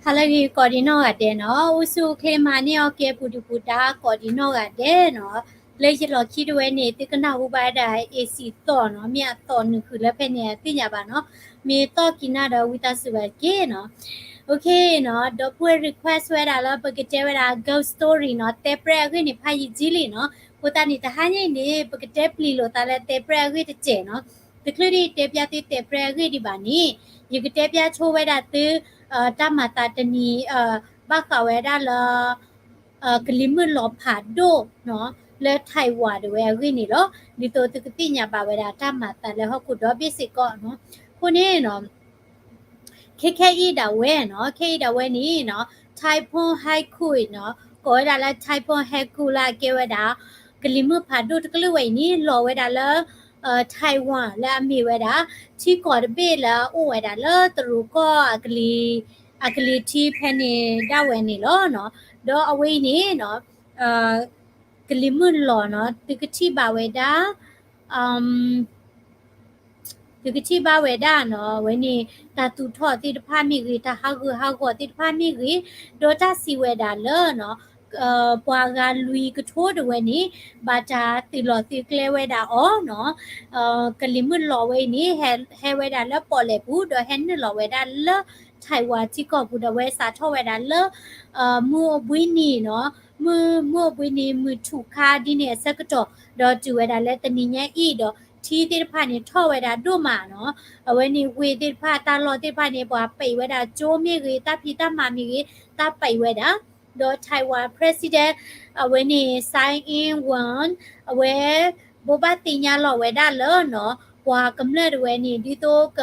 ဟါလၢအဂ့ၤ ကိးဒံးနီၢ်ဂၤဒဲးနီၤ, အိၣ်ဆူၣ်အိၣ်ချ့မၤန့ၢ်အီၣ်ကဲပူၤဒုၣ်ပူၤဒါ ကိးဒံးနီၢ်ဂၤဒဲးနီၤ. လၢယလီၢ်ခံတဝဲန့ၣ် သုကနၢ်ဟူဘၣ်ဝဲဒၣ် AC သီၣ်နီၤ, မ့ၢ်အသီၣ်နုာ်ဃုာ်လၢဖဲန့ၣ် အသ့ၣ်ညါဘၣ်နီၤ. မ့ၢ်သီၣ်ကံၤနၢ်ဒီး ဝံသးစူၤဘၣ်တက့ၢ်နီၤ. OK နီၤ, ဒီပုၢ်ဝဲၢ် request ဝဲဒၣ်လၢပကတဲဝဲဒၣ် ghost story နီၤ, တဲပြဲအဂ့ၢ်န့ၣ်ဖးယံာ်ကံလံနီၤ. အဃိသတးန့ၣ် တဟါညါအံၤန့ၣ် ပကတဲပျံၤလိာ်သးလၢတဲပြဲအဂ့ၢ်တစဲးနီၤ. တချုးဒံးတဲပြဲသုတဲပြဲအဂ့ၢ်ဒံးဘၣ်န့ၣ်, ယကတဲပြဆိဝဲဒၣ်သု တၢ်မၤသးတနံၤ ဘၣ်ဃးဝဲဒၣ်လၢ ကလံၤမုၢ်လီၤဖးဒိၣ်နီၤ, လၢ Taiwan တဝဲအဂ့ၢ်န့ၣ်လီၤ. ဒ်သိးသုကသ့ၣ်ညါဘၣ်ဝဲဒၣ် တၢ်မၤသးလၢဟီၣ်ခိၣ်ဒီဘ့ၣ်စ့ၢ်ကီးနီၤ. အဃိန့ၣ်နီၤ ခဲခဲအံၤဒၣ်ဝဲနီၤ, ခဲအံၤဒၣ်ဝဲန့ၣ်နီၤ, Typhoon Haikui နီၤ, ကိးဝဲဒၣ်လၢ Typhoon Haikui လၢအကဲဝဲဒၣ် ကလံၤမုၢ်ဖးဒိၣ်တကလုာ်ဝဲအံၤန့ၣ် လီၤဝဲဒၣ်လၢ Taiwan လၢအမ့ၢ်ဝဲဒၣ် ထံကီၢ်တဘ့ၣ်လၢအအိၣ်ဝဲဒၣ်လၢတရူးကီၢ် အကလံၤထံးဖဲန့ၣ်ဒၣ်ဝဲန့ၣ်လီၤနီၤ. ဒီးအဝဲအံၤန့ၣ်နီၤ ကလံၤမုၢ်လီၤနီၤ သုကထံၣ်ဘၣ်ဝဲဒၣ် သုကထံၣ်ဘၣ်ဝဲဒၣ်နီၤ အဝဲန့ၣ် တၢ်သူၣ်ထီၣ်သ့ၣ်တဖၣ်မ့ၢ်ဂ့ၤ, တၢ်ဟးဂူာ်ဟးဂီၤသ့ၣ်တဖၣ်မ့ၢ်ဂ့ၤ, ဒီးတၢ်စံးဝဲဒၣ်လၢနီၤ ပှၤဂၤလွံၢ်ကထိတဝဲန့ၣ် ဘၣ်တၢ်သုးလီၤသုးကျဲဝဲဒၣ်အီၤနီၤ. ကလံၤမုၢ်လီၤဝဲအံၤန့ၣ် ဟဲဝဲဒၣ်လၢပီၣ်လဲၣ်ပူၤ ဒီးဟဲနုာ်လီၤဝဲဒၣ်လၢ Taiwan ထံကီၢ်ပူၤ ဒီးအဝဲစးထီၣ်ဝဲဒၣ်လၢ မုၢ်အိၣ်ဘှံးနံၤနီၤ, မုၢ် မုၢ်အိၣ်ဘှံးနံၤ မုၢ်ထူၣ်ခါဒ်န့ၣ်အဆၢကတီၢ် ဒီးတုၤဝဲဒၣ်လၢတနံၤညါအံၤဒီး ထံသ့ၣ်တဖၣ်န့ၣ်ထီၣ်ဝဲဒၣ်ဒိၣ်မးနီၤ. အဝဲန့ၣ်ဝ့ၢ်သ့ၣ်တဖၣ် တၢ်လီၢ်သ့ၣ်တဖၣ်န့ၣ် ပှၤပဲာ်ဝဲဒၣ်ကၠိမ့ၢ်ဂ့ၤ, တၢ်ဖံးတၢ်မၤမ့ၢ်ဂ့ၤ တၢ်ပဲာ်ဝဲဒၣ် ဒီး Taiwan President အဝဲန့ၣ် Tsai Ing-wen အဝဲ ဘိးဘၣ်သ့ၣ်ညါလီၤဝဲဒၣ်လၢနီၤ ပှၤကမျၢၢ်တဝဲန့ၣ် ဒ်သိးက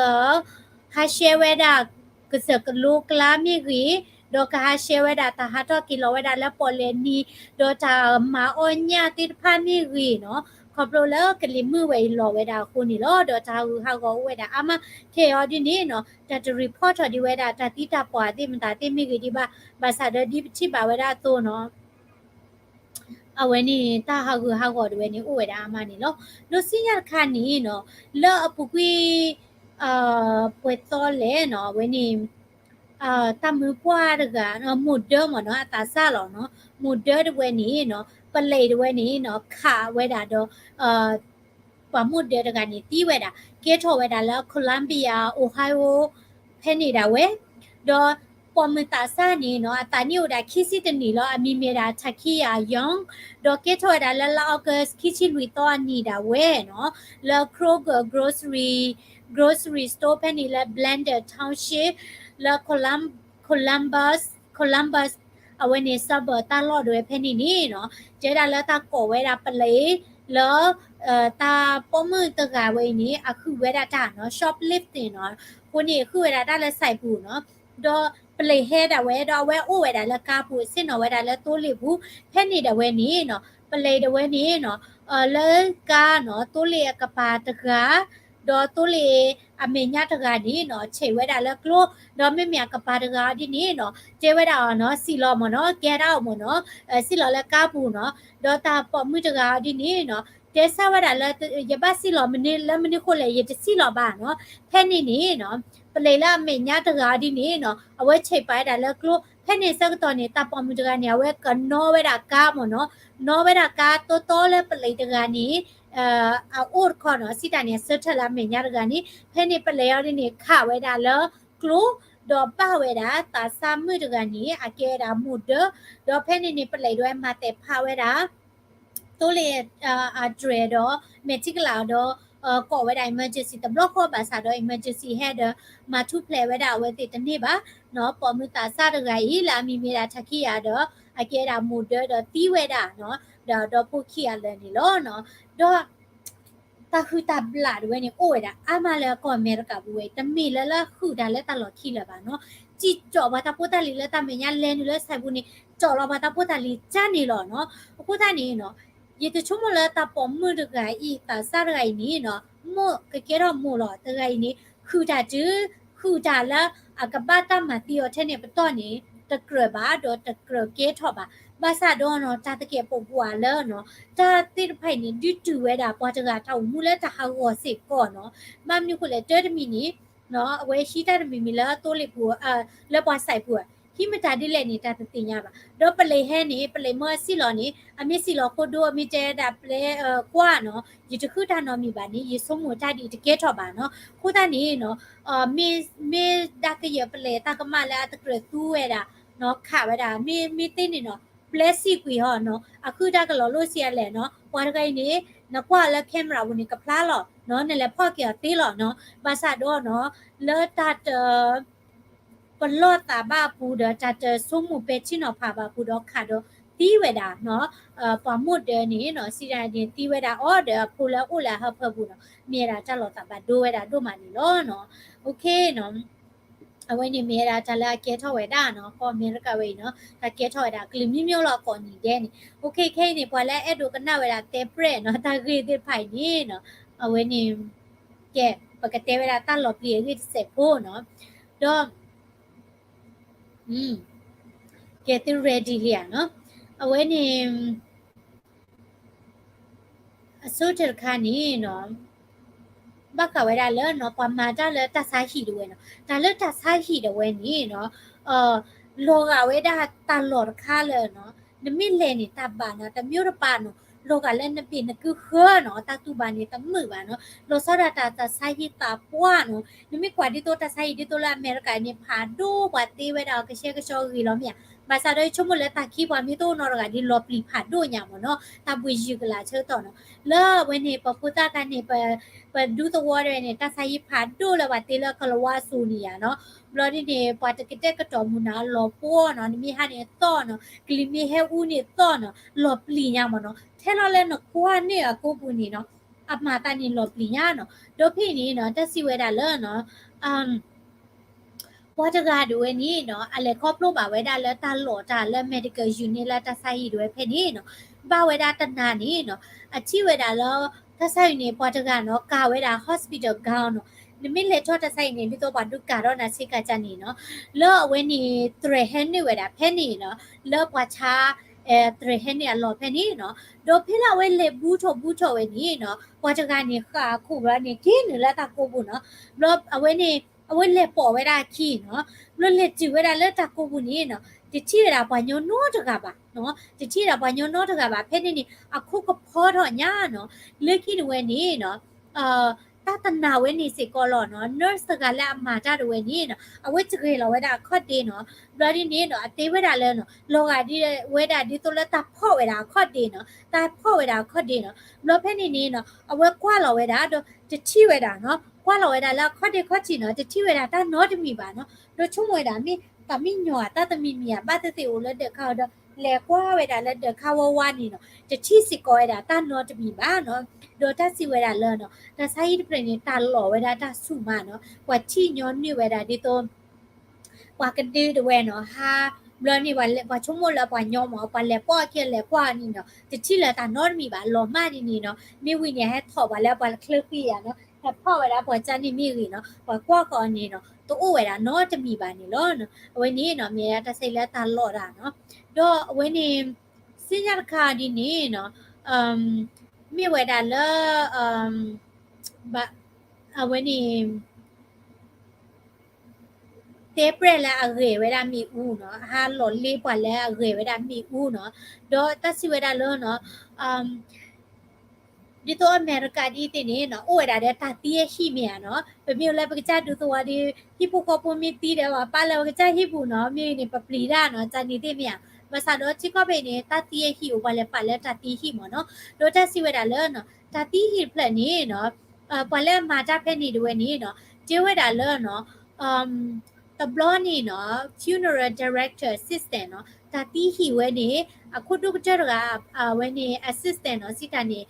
ဟးဆှဲဝဲဒၣ် ကစၢၢ်ကလိကျါမ့ၢ်ဂ့ၤ, ဒီးကဟးဆှဲဝဲဒၣ်တၢ်ဟးထီၣ်က့ၤလီၤဝဲဒၣ်လၢပီၣ်လဲၣ်နံၤ, ဒီးတၢ်မၤအီၣ်ညၣ်သ့ၣ်တဖၣ်မ့ၢ်ဂ့ၤနီၤ, ခီဖျိလၢကလံၤမုၢ်ဝဲအံၤလီၤဝဲဒၣ်အဃိန့ၣ်လီၤ. ဒီးတၢ်ဟးဂူာ်ဟးဂီၤအိၣ်ဝဲဒၣ်အါမး ခဲအံၤဒ်န့ၣ်နီၤ, တၢ်တ report ထီၣ်ဒံးဝဲဒၣ် တၢ်သံတၢ်ပှၢ်သ့ၣ်မတၤသ့ၣ်မ့ၢ်ဂ့ၤဒံးဘၣ်, ဘၣ်ဆၣ်ဒီးဒ်ပထံၣ်ဘၣ်ဝဲဒၣ်အသိးနီၤ အဝဲန့ၣ် တၢ်ဟးဂူာ်ဟးဂီၤတဝဲန့ၣ် အိၣ်ဝဲဒၣ်အါမးန့ၣ်လီၤ. ဒီးစံၣ်ညီၣ်တခါန့ၣ်နီၤ, လၢအပူၤကွံာ် ပှဲၤသီလဲၣ်နီၤ, အဝဲန့ၣ် တၢ်မုၢ်ပှၢ်တဂၤ မိၢ်ဒၢမ့ၢ်နီၤ, အသးစၢ်လီၤနီၤ, မိၢ်ဒၢတဝဲန့ၣ်နီၤ, ပလံးတဝဲန့ၣ်နီၤ ခးဝဲဒၣ်ဒီး ပှၤမိၢ်ဒၢတဂၤန့ၣ်သံဝဲဒၣ်, ကဲထီၣ်ဝဲဒၣ်လၢ Columbia Ohio ဖဲန့ၣ်ဒၣ်ဝဲ, ဒီးပိာ်မုၣ်သးစၢ်န့ၣ်နီၤ အသးနံၣ်အိၣ်ဒၣ်ခံဆံတနံၣ်လီၤ, အမံၤမ့ၢ်ဒၣ် Takia Young, ဒီးကဲထီၣ်ဝဲဒၣ်လၢလါ August ခံဆံလွံၢ်သီအနံၤဒၣ်ဝဲနီၤ, လၢ Kroger grocery grocery store ဖဲန့ၣ်လၢ Blandon Township လၢ Colum Columbus Columbus အဝဲန့ၣ် suburb တၢ်လီၢ်တဝဲဖဲန့ၣ်န့ၣ်နီၤ, တဲဒၣ်လၢတၢ်ကိးဝဲဒၣ်ပလံး လၢ တၢ်ပိာ်မုၣ်တဂၤဝဲအံၤန့ၣ် အဃုာ်ဝဲဒၣ်တၢ်နီၤ, shoplifting နီၤ, အဃိန့ၣ် ဃုာ်ဝဲဒၣ်တၢ်လၢ ဆိုင် ပူၤနီၤ, ဒီးပလံးဟဲဒၣ်ဝဲ ဒီးအဝဲအိၣ်ဝဲဒၣ်လၢကါပူၤ ဆ့ၣ်နီၤဝဲဒၣ်လၢသိလ့ၣ်ပူၤ, ဖဲန့ၣ်ဒၣ်ဝဲန့ၣ်နီၤ ပလံးဒၣ်ဝဲန့ၣ်နီၤ လၢကါနီၤ သိလ့ၣ်အကပၤတဂၤ ဒီးသိလ့ၣ်အမဲာ်ညါတဂၤန့ၣ်နီၤ ဆံးဝဲဒၣ်လၢကျိ, ဒီးမ့မ့ၢ်အကပၤတဂၤအီၤဒ်န့ၣ်နီၤ တဲဝဲဒၣ်အီၤနီၤ စံၣ်လီၤမ့ၢ်နီၤ ကဲဒၣ်အီၤမ့ၢ်နီၤ စံၣ်လီၤလၢကါပူၤနီၤ, ဒီးတၢ်ပိာ်မုၣ်တဂၤအီၤဒ်န့ၣ်နီၤ တဲဆၢဝဲဒၣ်လၢ ယဘၣ်စံၣ်လီၤမနုၤလၢမနုၤဃိလဲၣ် ယတစံၣ်လီၤဘၣ်နီၤ, ဖဲန့ၣ်န့ၣ်နီၤ ပလံးလၢအမဲာ်ညါတဂၤအီၤဒ်န့ၣ်နီၤ အဝဲဆံးပာ်ဝဲဒၣ်လၢကျိ, ဖဲန့ၣ်ဆၢကတီၢ်န့ၣ် တၢ်ပိာ်မုၣ်တဂၤန့ၣ် အဝဲကနီၣ်ဝဲဒၣ်ကါမ့ၢ်နီၤ, နီၣ်ဝဲဒၣ်ကါတီတီလၢပလံးတဂၤန့ၣ် အအိၣ်တခီနီၤ, စံးတၢ်န့ၣ် အဆၢထၢၣ်လၢအမဲာ်ညါတဂၤန့ၣ်, ဖဲန့ၣ်ပလံးအီၤဒ်န့ၣ် ခးဝဲဒၣ်လၢကျိ, ဒီးဘၣ်ဝဲဒၣ်သးစၢ်မုၣ်တဂၤန့ၣ် အကဲဝဲဒၣ်မိၢ်ဒၢ, ဒီးဖဲန့ၣ်န့ၣ် ပလံးဒၣ်ဝဲမၤသဲးဖးဝဲဒၣ် သိလ့ၣ်အတြဲၤဒီး မဲာ်ထံကလၤဒီး ကိးဝဲဒၣ် emergency တဘျီဃီဘၣ်ဆၣ်ဒီး emergency ဟဲဒီး မၤထူၣ်ဖျဲးဝဲဒၣ်အဝဲသ့ၣ်တန့ၢ်ဘၣ်နီၤ, ပိာ်မုၣ်သးစၢ်တဂၤအံၤ လၢအမံၤမ့ၢ်ဒၣ် Takia ဒီး အကဲဒၣ်မိၢ်ဒၢဒီးသံဝဲဒၣ်နီၤ, ဒီးဒီဖိခံဂၤလၢာ်န့ၣ်လီၤနီၤ, ဒီး တၢ်ဟုၣ်တၢ်ဘျၣ်တဝဲန့ၣ် အိၣ်ဝဲဒၣ်အါမးလၢကီၢ်အမဲရကၤပူၤဝဲအံၤ, တမ့ၢ်လၢလၢဃုာ်တၢ်လၢတၢ်လီၢ်ခံလၢၤဘၣ်နီၤ, စံၣ်ကၠီၣ်ပှၤတၢ်ဖိတၢ်လံၤလၢတၢ်မဲာ်ညါလဲၤနုာ်လၢ ဆိုင် ပူၤန့ၣ် ကၠီၣ်လီၤပှၤတၢ်ဖိတၢ်လံၤကၢန့ၣ်လီၤနီၤ, အဃိသတးန့ၣ်နီၤ, ယတဆိကမိၣ်လၢတၢ်ပိာ်မုၣ်တဂၤအံၤ သးစၢ်တဂၤအံၤန့ၣ်နီၤ, မိၢ်ကကဲထီၣ်မိၢ်လီၤ, တဂၤအံၤန့ၣ် ဃုာ်တၢ်တုၤ ဃုာ်တၢ်လၢအကဘၣ်တၢ်မၤသံအီၤထဲန့ၣ်ပတီၢ်န့ၣ် တကြၢးဘၣ်ဒီးတကြၢးကဲထီၣ်ဘၣ်, ဘၣ်ဆၣ်ဒီးနီၤ တၢ်သကဲးပဝးလၢနီၤ, တၢ်သ့ၣ်တဖၣ်အံၤန့ၣ် ဒုးတုၤဝဲဒၣ်ပှၤတဂၤတၢ်အိၣ်မူလၢတၢ်ဟးဂီၤစ့ၢ်ကီးနီၤ, ဘၣ်မနုၤဃိလဲၣ် တၢ်တမံၤန့ၣ် အဝဲဟံးတၢ်တမံၤမံၤလၢသိလ့ၣ်ပူၤ လၢပှၤ ဆိုင် ပူၤဧါ, ဟံးမတၤဒ်လဲၣ်န့ၣ် တၢ်တသ့ၣ်ညါဘၣ်. ဒီးပလံးဟဲန့ၣ် ပလံးမၢအစံၣ်လီၤန့ၣ် အမ့ၢ်စံၣ်လီၤဃိဒိ အမ့ၢ်တဲဒၣ်ပျဲ ကွၢ်နီၤ ယတဃုတၢ်နီတမံၤဘၣ်န့ၣ် ယဆိကမိၣ်တၢ်ဒ်အံၤတကဲထီၣ်ဘၣ်နီၤ. အဃိသတးန့ၣ်နီၤ မ့ၢ် မ့ၢ်ဒၣ်ကယဲၢ်ပလံးတၢ်ကမၣ်လၢအတကြၢးသူဝဲဒၣ်နီၤ ခးဝဲဒၣ် မ့ၢ် မ့ၢ်သ့န့ၣ်နီၤ ပျဲစံၣ်ကွံာ်ဟီနီၤ အဃုတၢ်ကလီၤလိၣ်စံးအလဲၣ်နီၤ ပှၤတဂၤအံၤန့ၣ် နကွၢ်အီၤလၢ camera ပူၤန့ၣ် ကဖျါလီၤနီၤ နလဲၤဖီၣ်က့ၤအီၤသ့လီၤနီၤ. ဘၣ်ဆၣ်ဒီးနီၤ လၢတၢ်တ ပလီၢ်သးဘၣ်အပူၤဒီး တၢ်တဆိကမိၣ်ပဲာ်ထံနီၤဖးဘၣ်အပူၤဒီးခးဒီးသံဝဲဒၣ်နီၤ ပှၤမိၢ်ဒၢန့ၣ်နီၤ စံးဒ်န့ၣ် သံဝဲဒၣ်အီၤဒီးအဖိလၢအအိၣ်လၢအဟၢဖၢပူၤနီၤ မ့ၢ်ဝဲဒၣ်တၢ်လီၤသးဘၣ်ဒိဝဲဒၣ်ဒိၣ်မးန့ၣ်လီၤနီၤ. OK နီၤ အဝဲန့ၣ်မ့ၢ်ဝဲဒၣ်တၢ်လၢအကဲထီၣ်ဝဲဒၣ်နီၤ ကီၢ်အမဲရကၤဝဲအံၤနီၤ တၢ်ကဲထီၣ်ဝဲဒၣ်ကလုာ်မံၤမံၤလီၤကိးနံၤဒဲးန့ၣ် OK ခဲအံၤန့ၣ် ပှၤလၢအဲၣ်ဒိးကနၣ်ဝဲဒၣ်တဲပြဲၣ်နီၤ တၢ်ဂ့ၢ်သ့ၣ်တဖၣ်အံၤန့ၣ်နီၤ အဝဲန့ၣ် ကဲ ပကတဲဝဲဒၣ်တၢ်လီၤပျံၤအဂ့ၢ်တစဲးဖိနီၤ ဒီး ကဲသု ready လံဧါနီၤ အဝဲန့ၣ် အဆိကတၢၢ်တခါန့ၣ်နီၤ ဘၣ်ဃးဝဲဒၣ်လၢနီၤ ပှၤမၤတၢ်လၢတၢ်ဆါဟံၣ်ဒၣ်ဝဲနီၤ တၢ်လၢတၢ်ဆါဟံၣ်ဒၣ်ဝဲန့ၣ်နီၤ လီၤဂာ်ဝဲဒၣ်တၢ်လီၢ်တခါလၢနီၤ နမ့ၢ်လဲၤန့ၣ် တၢ်ဘၣ်နီၤ တမျိုးတပါနီၤ လီၤဂာ်လၢနဘ့ၣ်နကုဃၢနီၤ တၢ်တူၢ်ဘၣ်န့ၣ်တမုာ်ဘၣ်နီၤ လီၤဆီဒၣ်တၢ် တၢ်ဆါဟံၣ်သးပှၢ်နီၤ နမ့ၢ်ကွၢ်ဒ်သိးတၢ်ဆါဟံၣ်ဒ်သိးလၢအမဲရကၤန့ၣ် ဖးဒိၣ် ပှၤသ့ဝဲဒၣ်အီၤကဆှဲကဆှီဂ့ၤလီၤမ့ၢ်ဧါ ဘၣ်ဆၣ်ဒီးယဆိကမိၣ်လၢတၢ်ခံပှၤမ့ၢ်တအိၣ်နီတဂၤဒ်လီၤပျံၤဖးဒိၣ်ညါမ့ၢ်နီၤ တၢ်ဘှံးယုၢ်ကလာ်ဆၢကတီၢ်နီၤ လၢအဝဲန့ၣ် ပဖိသၣ်ခါန့ၣ် ပဒူသဝီဒၣ်ဝဲန့ၣ် တၢ်ဆါဟံၣ်ဖးဒိၣ်လၢပှၤသ့လၢကလၤဝါစိၤန့ၣ်ယါနီၤ ဘျီဒ်န့ၣ် ပှၤတကတဲာ်ကတီၤမုၢ်နၤလီၤပှီၢ်နီၤ နမ့ၢ်ဟါန့ၣ်သီၣ်နီၤ ကလံၤမ့ၢ်ဟဲအူန့ၣ်သီၣ်နီၤ လီၤပျံၤညါမ့ၢ်နီၤ ထဲလီၤလၢနကွၢ်န့ၢ်အကိပူၤန့ၣ်နီၤ အမၤသးန့ၣ်လီၤပျံၤညါနီၤ ဒီးဖဲအံၤန့ၣ်နီၤ တၢ်စံးဝဲဒၣ်လၢနီၤ ပှၤတဂၤဒၣ်ဝဲန့ၣ်နီၤ အလဲၤခီဖျိဘၣ်ဝဲဒၣ်လၢတၢ်လီၢ်တၢ်လၢ medical unit လၢတၢ်ဆါဟံၣ်ဒၣ်ဝဲဖဲန့ၣ်နီၤ ဘၣ်ဝဲဒၣ်တနၤန့ၣ်နီၤ အထံၣ်ဝဲဒၣ်လၢ တၢ်ဆါဟံၣ်န့ၣ် ပှၤတဂၤနီၤ ကၤဝဲဒၣ် hospital gown နီၤ နမ့ၢ်လဲၤထီၣ်တၢ်ဆါဟံၣ်န့ၣ် ဒ်သိးပှၤဒုးကၤထီၣ်နၤဆ့ကၤကါန့ၣ်နီၤ လၢအဝဲန့ၣ် သရဲၣ်ဟဲနုာ်ဝဲဒၣ်ဖဲန့ၣ်နီၤ လၢပှၤဆါ သရဲၣ်ဟဲနုာ်အလီၢ်ဖဲန့ၣ်နီၤ ဒီးဖဲလၢအဝဲလဲၤဘူးထီၣ်ဘူးထီၣ်ဝဲန့ၣ်နီၤ ပှၤတဂၤန့ၣ် ဃၣ်အခိၣ်ဘျီန့ၣ် က့ၤနုာ်လၢတၢ်ကိပူၤနီၤ ဘျီအဝဲန့ၣ် အဝဲလဲၤပိာ်ဝဲဒၣ်အခံနီၤ ဘျီလဲၤတုၤဝဲဒၣ်လၢတၢ်ကိပူၤန့ၣ်နီၤ တထံၣ်ဝဲဒၣ်ပှၤညီနီတဂၤဘၣ်နီၤ တထံၣ်ဝဲဒၣ်ပှၤညီနီတဂၤဘၣ် ဖဲန့ၣ်န့ၣ် အခိၣ်ကဖီထီၣ်ညါနီၤ လၢခံဒၣ်ဝဲန့ၣ်နီၤ တၢ်တနာ်ဝဲန့ၣ်စ့ၢ်ကီးလီၤနီၤ nurse တဂၤလၢအမၤတၢ်ဒၣ်ဝဲန့ၣ်နီၤ အဝဲစှဲၤလီၤဝဲဒၣ်အခီၣ်ဒ့နီၤ ဘျီဒ်န့ၣ်နီၤ အတဲဝဲဒၣ်လၢနီၤ လီၤဂာ်ဒ်ဝဲဒၣ်ဒ်သိးလၢတၢ်ဖီၣ်ဝဲဒၣ်အခီၣ်ဒ့နီၤ တၢ်ဖီၣ်ဝဲဒၣ်အခီၣ်ဒ့နီၤ ဘျီဖဲန့ၣ်န့ၣ်နီၤ အဝဲကွၢ်လီၤဝဲဒၣ်ဒီးတထံၣ်ဝဲဒၣ်နီၤ ကွၢ်လီၤဝဲဒၣ်လၢအခီၣ်ဒ့ခီၣ်ထံးနီၤ တထံၣ်ဝဲဒၣ်တၢ်နီတမံၤဘၣ်နီၤ ဒီးဆိကမိၣ်ဝဲဒၣ်မ့ၢ် တၢ်မံညီၤဧါ တၢ်တမံၤမံၤဧါ ဘၣ်သ့ၣ်သ့ၣ်အိၣ်လၢဒၢးခါဝဲဒီး လဲၤကွၢ်ဝဲဒၣ်လၢဒၢးခါဝါဝါန့ၣ်နီၤ တထံၣ်စ့ၢ်ကီးဝဲဒၣ်တၢ်နီတမံၤဘၣ်နီၤ ဒီးတၢ်စံးဝဲဒၣ်လၢနီၤ တၢ်ဆါဟံၣ်တဖျၢၣ်န့ၣ် တၢ်လီၤဝဲဒၣ်တၢ်ဆူၣ်မးနီၤ ပှၤထံၣ်ညီနုၢ်ဝဲဒၣ်ဒ်သိး ပှၤကဒုတဝဲနီၤ ဟါ ဘျီန့ၣ် ပှၤဆိကမိၣ်လၢပှၤညီမး ပှၤလဲၤပိာ်အခံလဲၤကွၢ်န့ၣ်နီၤ တထံၣ်လၢတၢ်နီတမံၤဘၣ် လီၤမၢ်ဒ်န့ၣ်နီၤ မ့ၢ်ဝံၤန့ၣ် ဟဲထီၣ်ပှၤလၢပှၤချၢဃံယါနီၤ ဟဲဖီၣ်ဝဲဒၣ်ပှၤကၢ်န့ၣ်မ့ၢ်ဂ့ၤနီၤ ပှၤကွၢ်ဃီန့ၣ်နီၤ တအိၣ်ဝဲဒၣ်နီတမံၤဘၣ်န့ၣ်လီၤ အဝဲန့ၣ်နီၤ မ့ၢ်ဒၣ်တၢ်ဆါဟံၣ်လၢတၢ်လီၤတၢ်နီၤ ဒီးအဝဲန့ၣ် စ့ၢ်ညါတခါဒ်န့ၣ်နီၤ မ့ၢ်ဝဲဒၣ်လၢ အဝဲန့ၣ် တဲပြဲၢ်လၢအဂဲၤဝဲဒၣ်မ့ၣ်အူနီၤ အဟးလီၤလ့ပှၤလၢအဂဲၤဝဲဒၣ်မ့ၣ်အူနီၤ ဒီးတၢ်စံးဝဲဒၣ်လၢနီၤ ဒ်သိးအမဲရကၤဒ်သ့ၣ်န့ၣ်နီၤ အိၣ်ဝဲဒၣ်ဒီးတၢ်သံအဟံၣ်မ့ၢ်ဧါနီၤ ပမ့ၢ်အိၣ်လၢပကစၢ်ဒူသဝီဒီး ဟံၣ်ဖိဃီဖိမ့ၢ်သံဒီး ပာ်လၢပကစၢ်ဟံၣ်ပူၤနီၤ မ့ၢ်ဂ့ၤန့ၣ် ပပျံၤတၢ်နီၤ ကန့ၣ်သ့ၣ်မ့ၢ်ဧါ ဘၣ်ဆၣ်ဒီးထံကီၢ်ဖဲအံၤန့ၣ် တၢ်သံအဟံၣ်အိၣ် ပှၤလဲၤပာ်လၢတၢ်သံဟံၣ်မ့ၢ်နီၤ ဒီးတၢ်စံးဝဲဒၣ်လၢနီၤ တၢ်သံဟံၣ်တဖျၢၣ်န့ၣ်နီၤ ပှၤလၢအမၤတၢ်ဖဲန့ၣ်ဒၣ်ဝဲန့ၣ်နီၤ တဲဝဲဒၣ်လၢနီၤ တဘျီန့ၣ်နီၤ funeral director assistant နီၤ တၢ်သံဟံၣ်ဝဲန့ၣ် အခိၣ်ဒိၣ်ကတၢၢ်တဂၤ အဝဲန့ၣ် assistant နီၤ စံးတၢ်န့ၣ်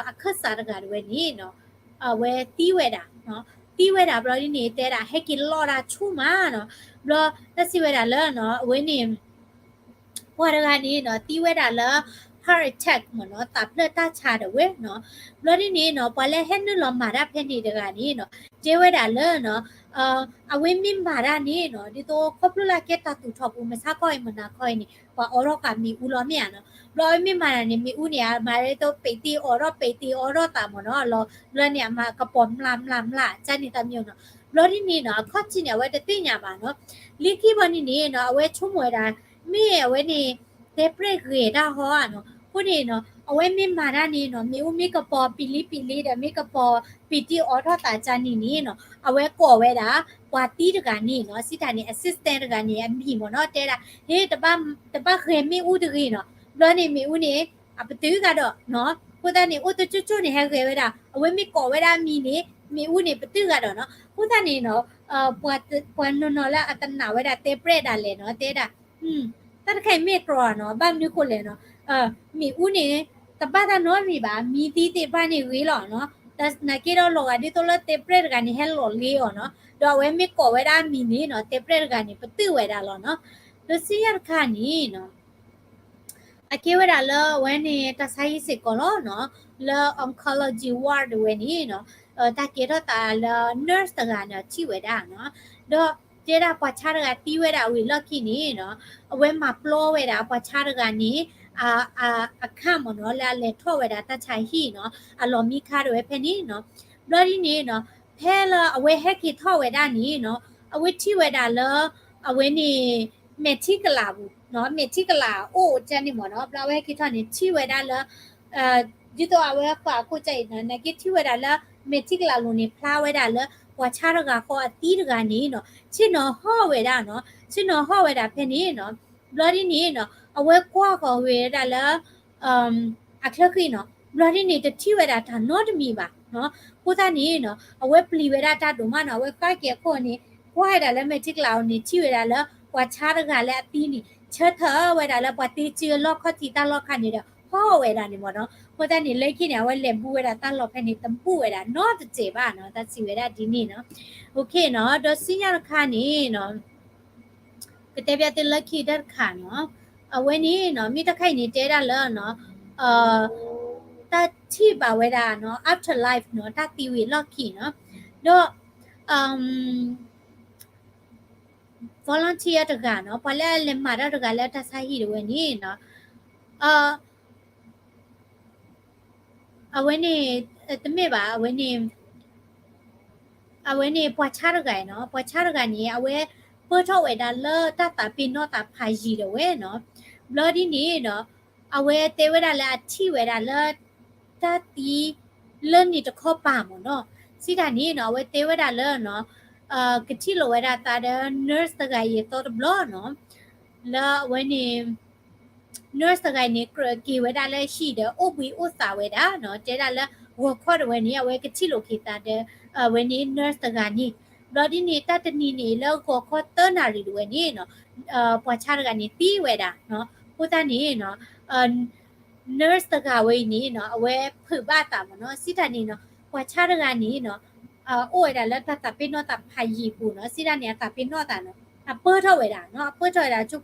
အခၢၣ်စးတဂၤဒၣ်ဝဲန့ၣ်နီၤ အဝဲသံဝဲဒၣ် သံဝဲဒၣ်ဘျီဒ်န့ၣ် တဲဒၣ်ဟဲက့ၤလီၢ်ဒၣ်ဆူၣ်မးနီၤ ဘျီတၢ်စံးဝဲဒၣ်လၢနီၤ အဝဲန့ၣ် ပှၤတဂၤန့ၣ်နီၤ သံဝဲဒၣ်လၢ heart attack မ့ၢ်နီၤ သးဖျၢၣ်တၢ်ဆါဒၣ်ဝဲနီၤ ဘျီဒ်န့ၣ်နီၤ ပှၤလၢဟဲနုာ်လီၤမၤတၢ်ဖဲန့ၣ်တဂၤန့ၣ်နီၤ တဲဝဲဒၣ်လၢနီၤ အဝဲမ့ၢ်မၤတၢ်န့ၣ်နီၤ ဒ်သိးခီဖျိလၢအကဲတၢ်သူၣ်ထီၣ်ပူၤ မုၢ်ဆါခီအံၤ မုၢ်နၤခီအံၤန့ၣ် ပှၤအိးထီၣ်ဃာ်မ့ၣ်အူလီၤမ့ၢ်ဧါနီၤ ဘျီအဝဲမ့ၢ်မၤတၢ်န့ၣ် မ့ၣ်အူန့ၣ် အမၤဒ်သိးပံးတ့ၢ်အိးထီၣ် ပံးတ့ၢ်အိးထီၣ်သးမ့ၢ်နီၤ လီၤ ဘျီန့ၣ် အမၤကပီၤမျးမျးမျး ကန့ၣ်တၢ်မ့ၢ်နီၤ ဘျီဒ်န့ၣ်နီၤ အခီၣ်ထံးန့ၣ် အဝဲတသ့ၣ်ညါဘၣ်နီၤ. လၢခံဘီန့ၣ်န့ၣ်နီၤ အဝဲဆိကမိၣ်ဝဲဒၣ် မ့ၢ်အဝဲန့ၣ် တဲပြဲၣ်ဂဲၤတၢ်ဟီဧါနီၤ. အဃိန့ၣ်နီၤ အဝဲမ့ၢ်မၤတၢ်န့ၣ်နီၤ မ့ၣ်အူမ့ၢ်ကပီၤပံာ်လံပံာ်လံဒီး မ့ၢ်ကပီၤပံာ်တံၢ်အိးထီၣ်သးကၢ်န့ၣ်န့ၣ်နီၤ အဝဲကိးဝဲဒၣ် ပှၤသံတဂၤန့ၣ်နီၤ စံးတၢ်န့ၣ် assistant တဂၤန့ၣ် အမံၤမ့ၢ်နီၤ တဲဒၣ် ဟ့ၣ် တဘၣ်ဂဲၤမ့ၣ်အူတဂ့ၤနီၤ. ဘျီန့ၣ်မ့ၣ်အူန့ၣ် အပတုာ်ဂၤဒီးနီၤ. အဃိသတးန့ၣ် အိၣ်တကၠိကၠိန့ၣ် ဟဲဂဲၤဝဲဒၣ် အဝဲမ့ၢ်ကိးဝဲဒၣ်အမံၤန့ၣ် မ့ၣ်အူန့ၣ် ပတုာ်ဂၤဒီးနီၤ. အဃိသတးန့ၣ်နီၤ ပှၤနီၤနီၤလၢအတနာ်ဝဲဒၣ်တဲပြဲၣ်ဒၣ်လဲာ်နီၤ တဲဒၣ် တၢ်တခါအံၤမ့ၢ်တြီၤနီၤ ဘၣ်မနုၤဃိလဲၣ်နီၤ မ့ၣ်အူန့ၣ် တဘၣ်တၢ်နီတမံၤဘၣ် မံသံသ့ၣ်တဖၣ်န့ၣ်ဂ့ၤလီၤနီၤ. နာ်က့ဒီးလီၤဂာ်ဒ်သိးလၢတဲပြဲၣ်တဂၤန့ၣ် ဟဲလီၤလ့အီၤနီၤ ဒီးအဝဲမ့ၢ်ကိးဝဲဒၣ်အမံၤန့ၣ်နီၤ တဲပြဲၣ်တဂၤန့ၣ် ပတုာ်ဝဲဒၣ်လီၤနီၤ. ဒီးဆူညါတခါန့ၣ်နီၤ အကဲဝဲဒၣ်လၢအဝဲန့ၣ် တၢ်ဆါဟံၣ်စ့ၢ်ကီးလီၤနီၤ လၢ oncology ward ဝဲန့ၣ်နီၤ တၢ်ကဲထီၣ်သးလၢ nurse တဂၤန့ၣ် ထံၣ်ဝဲဒၣ်နီၤ ဒီးတဲဒၣ်ပှၤဆါတဂၤသံဝဲဒၣ်ဝံၤလီၢ်ခံန့ၣ်နီၤ အဝဲမၤပျီဝဲဒၣ်ပှၤဆါတဂၤန့ၣ် အခၣ်မ့ၢ်နီၤ လၢအလဲၤထီၣ်ဝဲဒၣ်တၢ်ဆါဟံၣ်နီၤ အလီၢ်မံခါတဝဲဖဲန့ၣ်နီၤ. ဘျီဒ်န့ၣ်နီၤ ဖဲလၢအဝဲဟဲက့ၤထီၣ်ဝဲဒၣ်န့ၣ်နီၤ အဝဲထံၣ်ဝဲဒၣ်လၢ အဝဲန့ၣ် မဲာ်ထံကလၤပူၤနီၤ မဲာ်ထံကလၤအိၣ်ကၢ်န့ၣ်မ့ၢ်နီၤ ဘျီအဝဲဟဲက့ၤထီၣ်န့ၣ် ထံၣ်ဝဲဒၣ်လၢ ဒ်သိးအဝဲဃာ်အခိၣ်ကၢ်အံၤနီၤ နာ်က့ထံၣ်ဝဲဒၣ်လၢ မဲာ်ထံကလၤလိၤန့ၣ် ဖျါဝဲဒၣ်လၢ ပှၤဆါတဂၤဃီအသံတဂၤန့ၣ်နီၤ ဆ့ၣ်နီၤဟီၣ်ဝဲဒၣ်နီၤ ဆ့ၣ်နီၤဟီၣ်ဝဲဒၣ်ဖဲန့ၣ်နီၤ. ဘျီဒ်န့ၣ်နီၤ အဝဲကွၢ်ဃီၤဝဲဒၣ်လၢ အချၢဃံနီၤ ဘျီဒ်န့ၣ် တထံၣ်ဝဲဒၣ်တၢ်နီတမံၤဘၣ်နီၤ. အဃိသတးန့ၣ်နီၤ အဝဲပျံၤဝဲဒၣ်တၢ်ဒိၣ်မးနီၤ အဝဲဃၣ်က့ၤအခိၣ်န့ၣ် ကွၢ်ဝဲဒၣ်လၢမဲာ်ထံကလၤအိၣ်န့ၣ် ထံၣ်ဝဲဒၣ်လၢ ပှၤဆါတဂၤလၢအသံန့ၣ် ဆၢထၢၣ်ဝဲဒၣ်လၢပှၤသ့စုလီၢ်ခီၣ်ထံးတၢ်လီၢ်ခါန့ၣ်ဒီး ဟီၣ်ဝဲဒၣ်န့ၣ်မ့ၢ်နီၤ. အဃိသတးန့ၣ် လၢခံန့ၣ် အဝဲလဲၤဘူးဝဲဒၣ်တၢ်လီၢ်ဖဲန့ၣ် တဘူးဝဲဒၣ်နီတစဲးဘၣ်နီၤ တၢ်စံးဝဲဒၣ်ဒ်န့ၣ်နီၤ. OK နီၤ ဒီးဆူညါတခါန့ၣ်နီၤ ကတဲဘၣ်သုလၢခံတၢ်တခါနီၤ အဝဲန့ၣ်နီၤ မ့ၢ်တၢ်ခါအံၤန့ၣ် တဲဒၣ်လၢနီၤ တၢ်ထံၣ်ဘၣ်ဝဲဒၣ်နီၤ afterlife နီၤ တၢ်သံဝံၤအလီၢ်ခံနီၤ ဒီး volunteer တဂၤနီၤ ပှၤလၢအလဲၤမၤတၢ်တဂၤလၢတၢ်ဆါဟံၣ်တဝဲန့ၣ်နီၤ အဝဲန့ၣ် တမ့ၢ်ဘၣ် အဝဲန့ၣ် အဝဲန့ၣ် ပှၤဆါတဂၤနီၤ ပှၤဆါတဂၤန့ၣ် အဝဲပၢၢ်ထီၣ်ဝဲဒၣ်လၢတၢ်သးပ့ၤနီၣ်သးဖးယံၤတဝဲနီၤ. ဘျီဒ်န့ၣ်ဒီး အဝဲတဲဝဲဒၣ်လၢအထံၣ်ဝဲဒၣ်လၢ တၢ်သံ လၢန့ၣ်တခီပၤမ့ၢ်နီၤ. စံးတၢ်န့ၣ်နီၤ အဝဲတဲဝဲဒၣ်လၢနီၤ ကထံၣ်လိာ်ဝဲဒၣ်သးဒီး nurse တဂၤအံၤအသီတဘျီနီၤ လၢအဝဲန့ၣ် nurse တဂၤအံၤန့ၣ် ကြၢးက့ၤဝဲဒၣ်လၢဟံၣ်ဒီး အိၣ်ဘှံးအိၣ်သးဝဲဒၣ်နီၤ တဲဒၣ်လၢ ဂီၤခီတဝဲန့ၣ် အဝဲကထံၣ်လိာ်က့ၤသးဒီး အဝဲန့ၣ် nurse တဂၤန့ၣ် ဘျီဒ်န့ၣ် တၢ်တနံၤန့ၣ် လၢဂီၤခီသၢနၣ်ရံၣ်တဝဲန့ၣ်နီၤ ပှၤဆါတဂၤန့ၣ်သံဝဲဒၣ်နီၤ. အဃိသတးန့ၣ်နီၤ nurse တဂၤဝဲအံၤန့ၣ်နီၤ အဝဲဖုးဘၣ်သးမ့ၢ်နီၤ စံးတၢ်န့ၣ်နီၤ ပှၤဆါတဂၤန့ၣ်နီၤ အိၣ်ဝဲဒၣ်လၢတၢ်သးပ့ၤနီၣ်သးဖးယံၤပူၤနီၤ စံးတၢ်န့ၣ် အသးပ့ၤနီၣ်သးနီၤ အပၢၢ်ထီၣ်ဝဲဒၣ်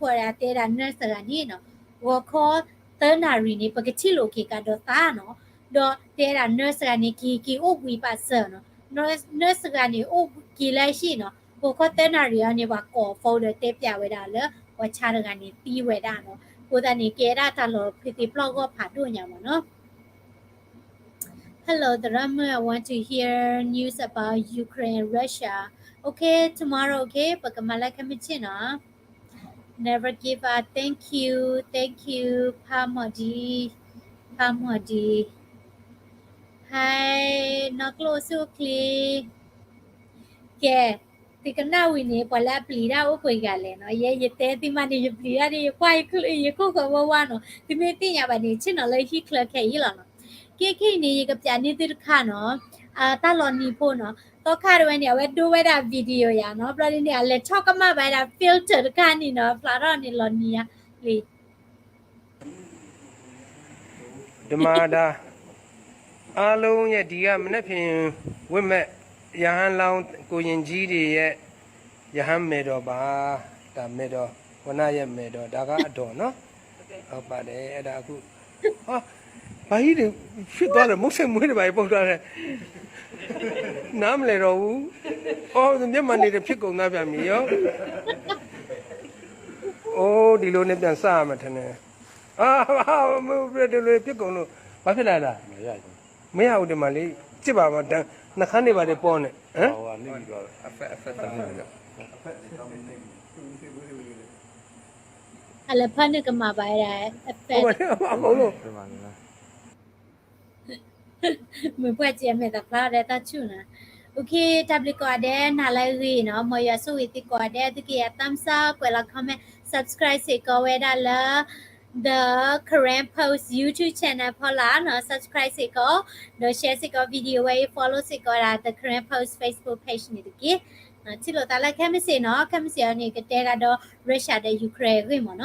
နီၤ အပၢၢ်ထီၣ်ဝဲဒၣ် ကၠိဖိဝဲဒၣ်တဲဒၣ် nurse တဂၤန့ၣ်နီၤ ဂီၤခီသၢနၣ်ရံၣ်န့ၣ် ပကထံၣ်လိာ်က့ၤကဒီးသးနီၤ ဒီးတဲဒၣ် nurse တဂၤန့ၣ် က့ၤက့ၤအိၣ်ဘှံးပာ်စၢၤနီၤ nurse တဂၤန့ၣ် အိၣ်က့ၤလၢဟံၣ်နီၤ ဂီၤခီသၢနၣ်ရံၣ်အံၤန့ၣ် ပှၤကိး phone ဒီးတဲပျးဝဲဒၣ်လၢ ပှၤဆါတဂၤန့ၣ်သံဝဲဒၣ်နီၤ. အဃိသတးန့ၣ် ကဲဒၣ်တၢ်လီၢ်ဖုသ့ၣ်ပျီၢ်ဂီၢ်ဖးဒိၣ်ညါမ့ၢ်နီၤ Hello သရၣ်မုၣ် I want to hear news about Ukraine and Russia. Okay, tomorrow, okay? ပကမၤလၢခဲမုၢ်ဆ့ၣ်နီၤ Never give up. Thank you, thank you ဖးမီၢ်ဒံ ဖးမီၢ်ဒံ Hi နီၢ်ကျိၣ်ဆူၣ်ချ့ ကဲ သုကနၣ်ဝံၤန့ၣ် ပှၤလၢအပျံၤတၢ်အိၣ်ပှဲၤဂၤလဲၣ်နီၤ ယဲယတဲသုမးန့ၣ် ယပျံၤတၢ်န့ၣ် ယကွၢ်ယခိၣ်ယခိၣ်ဃၢၤဝါဝါနီၤ သုမ့ၢ်သ့ၣ်ညါဘၣ်န့ၣ် ဆ့ၣ်နီၤလၢဟံၣ်ချၢခဲအံၤလီၤနီၤ ကဲခဲအံၤန့ၣ် ယကပျးန့ၢ်သုတခါနီၤ တၢ်လီၤနံၤဖိနီၤ သီခါတဝဲန့ၣ် အဝဲဒိဝဲဒၣ် video ယၤနီၤ ဘျီဒ်န့ၣ် အလဲၤထီၣ်ကမၣ်ဘၣ်ဝဲဒၣ် filter တခါန့ၣ်နီၤ ဖျါထီၣ်န့ၣ်လီၤနံၤယၤလံ ဓမ္မဒါ အားလုံးရဲ့ဒီကမနက်ဖြန်ဝတ်မဲ့ရဟန်းလောင်းကိုရင်ကြီးတွေရဲ့ရဟန်းမယ်တော်ပါဒါမယ်တော်ဝဏ္ဏရဲ့မယ်တော်ဒါကအတော်နော်ဟုတ်ပါတယ်အဲ့ဒါအခုဟာဘာကြီးတွေဖြစ်သွားတယ်မုတ်ဆိတ်မွေးတွေပါပုတ်သွားတယ်နားမလည်တော့ဘူးအော်မြန်မာနေတွေဖြစ်ကုန်သားပြန်ပြီရောအိုးဒီလိုနဲ့ပြန်စားရမယ်ထင်တယ် အာမင်းတို့ပြတဲ့လူဖြစ်ကုန်လို့ဘာဖြစ်လာလဲမရဘူးဒီမှာလေစစ်ပါပါနှခါနေပါတယ်ပေါ်နေ အလဲၤဖၢနုာ်ကမၤဘၣ်ဝဲဒၣ် အဖဲ မုၢ်ပှၢ်စံးအမဲာ်သးဖျါဒီးတၢ်ဆူၣ်နၤ, အိၣ်ခ့ တၢ်ဘျုးကိးဂၤဒဲး နၤလၢအဂ့ၤနီၤ, မ်ယွၤဆိၣ်ဂ့ၤသုကိးဂၤဒဲး သုကယၤ thumbs up ကွဲးလီၤ comment, subscribe စ့ၢ်ကီးဝဲဒၣ်လၢ The Karen Post YouTube channel ဖီလာ်နီၤ, subscribe စ့ၢ်ကီး ဒီး share စ့ၢ်ကီး video ဝဲအံၤ follow စ့ၢ်ကီးဝဲဒၣ် The Karen Post Facebook page န့ၣ်တက့ၢ်. ထံၣ်လိာ်သးလၢခဲမုၢ်ဆ့ၣ်နီၤ, ခဲမုၢ်ဆ့ၣ်အံၤန့ၣ် ကတဲဂၤဒီး Russia ဒီး Ukraine အဂ့ၢ်မ့ၢ်နီၤ.